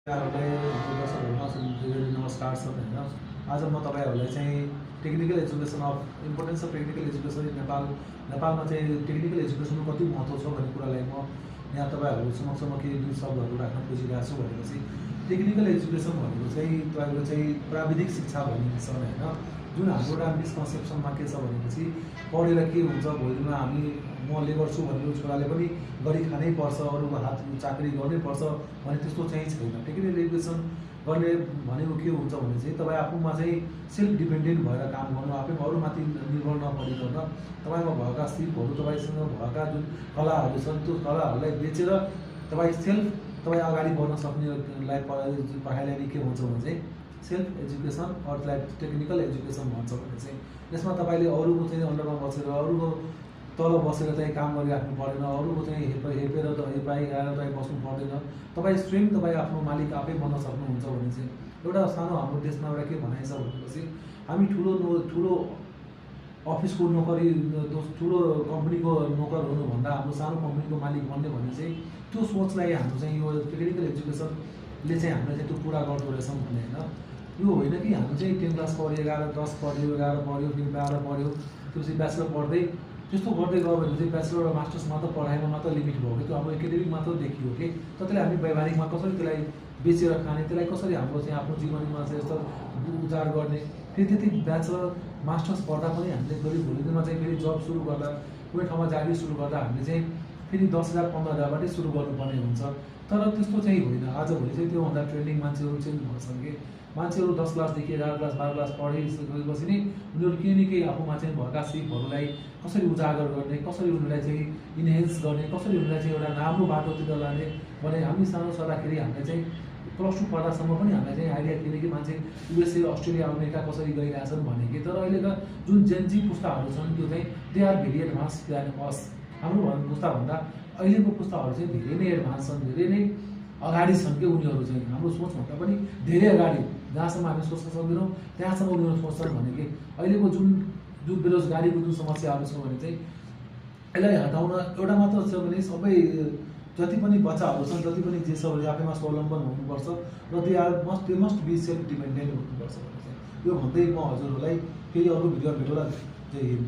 नमस्कार सर होइन। आज म तपाईँहरूलाई चाहिँ technical education of importance of technical education in नेपालमा चाहिँ टेक्निकल एजुकेसनको कति महत्त्व छ भन्ने कुरालाई म यहाँ तपाईँहरू समक्ष म केही दुई शब्दहरू राख्न खोजिरहेको छु। भनेपछि टेक्निकल एजुकेसन भनेको चाहिँ तपाईँको चाहिँ प्राविधिक शिक्षा भनिन्छ होइन। जुन हाम्रो एउटा मिसकन्सेप्सनमा के छ भनेपछि पढेर के हुन्छ, भोलिमा हामी म लेबर छु भनेर छोराले पनि गरी खानै पर्छ, अरूको हात चाकरी गर्नै पर्छ भने त्यस्तो चाहिँ छैन। टेक्निकल एजुकेसन गर्ने भनेको के हुन्छ भने चाहिँ तपाईँ आफूमा चाहिँ सेल्फ डिपेन्डेन्ट भएर काम गर्नु, आफैमा अरूमाथि निर्भर नपरिकन तपाईँमा भएका सिपहरू, तपाईँसँग भएका जुन कलाहरू छन् त्यो कलाहरूलाई बेचेर तपाईँ अगाडि बढ्न सक्नेलाई पढाइलाई के भन्छ भने चाहिँ सेल्फ एजुकेसन अर्थात् टेक्निकल एजुकेसन भन्छ। भने चाहिँ यसमा तपाईँले अरूको चाहिँ अन्डरमा बसेर अरूको तल बसेर चाहिँ काम गरिराख्नु पर्दैन, अरूको चाहिँ हेपेर हेपाइ आएर तपाईँ बस्नु पर्दैन। तपाईँ स्वयं तपाईँ आफ्नो मालिक आफै बन्न सक्नुहुन्छ। भने चाहिँ एउटा सानो हाम्रो देशमा एउटा के भनाइ छ भनेपछि हामी ठुलो अफिसको नोकरी, ठुलो कम्पनीको नोकर हुनुभन्दा हाम्रो सानो कम्पनीको मालिक बन्ने भन्ने चाहिँ त्यो सोचलाई हाम्रो चाहिँ यो टेक्निकल एजुकेसनले चाहिँ हामीलाई चाहिँ त्यो पुरा गर्दो रहेछ भन्ने होइन। यो होइन कि हामी चाहिँ 10 क्लास पढ्यो, 11 10 पढ्यो, 11 पढ्यो, फेरि 12 पढ्यो, त्यसपछि ब्याचलर पढ्दै त्यस्तो गर्दै गयो भने चाहिँ ब्याचलर र मास्टर्स मात्र पढाइमा मात्र लिमिट भयो कि त्यो हाम्रो एकाडेमिक मात्र देखियो कि त्यसलाई हामी व्यावहारिकमा कसरी त्यसलाई बेचेर खाने, त्यसलाई कसरी हाम्रो चाहिँ आफ्नो जीवनमा चाहिँ यस्तो उजाड गर्ने। फेरि त्यति ब्याचलर मास्टर्स पढ्दा पनि हामीले गरिब भोलि दिनमा चाहिँ फेरि जब सुरु गर्दा कुनै ठाउँमा जागिर सुरु गर्दा हामीले चाहिँ फेरि 10,000 15,000बाटै सुरु गर्नुपर्ने हुन्छ। तर त्यस्तो चाहिँ होइन। आजभोलि चाहिँ त्योभन्दा ट्रेन्डिङ मान्छेहरू चाहिँ भन्छन् कि मान्छेहरू 10 क्लासदेखि 11 क्लास 12 क्लास पढेपछि नै उनीहरू केही न केही आफूमा चाहिँ भएका सिपहरूलाई कसरी उजागर गर्ने, कसरी उनीहरूलाई चाहिँ इन्हेन्स गर्ने, कसरी उनीहरूलाई चाहिँ एउटा राम्रो बाटोतिर लाने भने हामी सानो छँदाखेरि हामीले चाहिँ +2 पढ्दासम्म पनि हामीलाई चाहिँ आइडिया थिएन कि मान्छे USA, अस्ट्रेलिया, अमेरिका कसरी गइरहेछन् भन्ने कि। तर अहिलेका जुन जेनजी पुस्ताहरू छन् त्यो चाहिँ they are very advance than us. हाम्रो पुस्ताभन्दा अहिलेको पुस्ताहरू चाहिँ धेरै नै एडभान्स छन्, धेरै नै अगाडि छन् कि उनीहरू चाहिँ हाम्रो सोचभन्दा पनि धेरै अगाडि। जहाँसम्म हामी सोच्न सक्दैनौँ त्यहाँसम्म उनीहरू सोच्छन् भने कि अहिलेको जुन बेरोजगारीको जुन समस्याहरू छ भने चाहिँ यसलाई हटाउन एउटा मात्र छ भने सबै जति पनि बच्चाहरू छन्, जति पनि जे छ भने आफैमा स्वावलम्बन हुनुपर्छ र they must be self dependent हुनुपर्छ। भने चाहिँ यो भन्दै म हजुरहरूलाई फेरि अर्को भिडियो भेटौँला। जय हिन्द।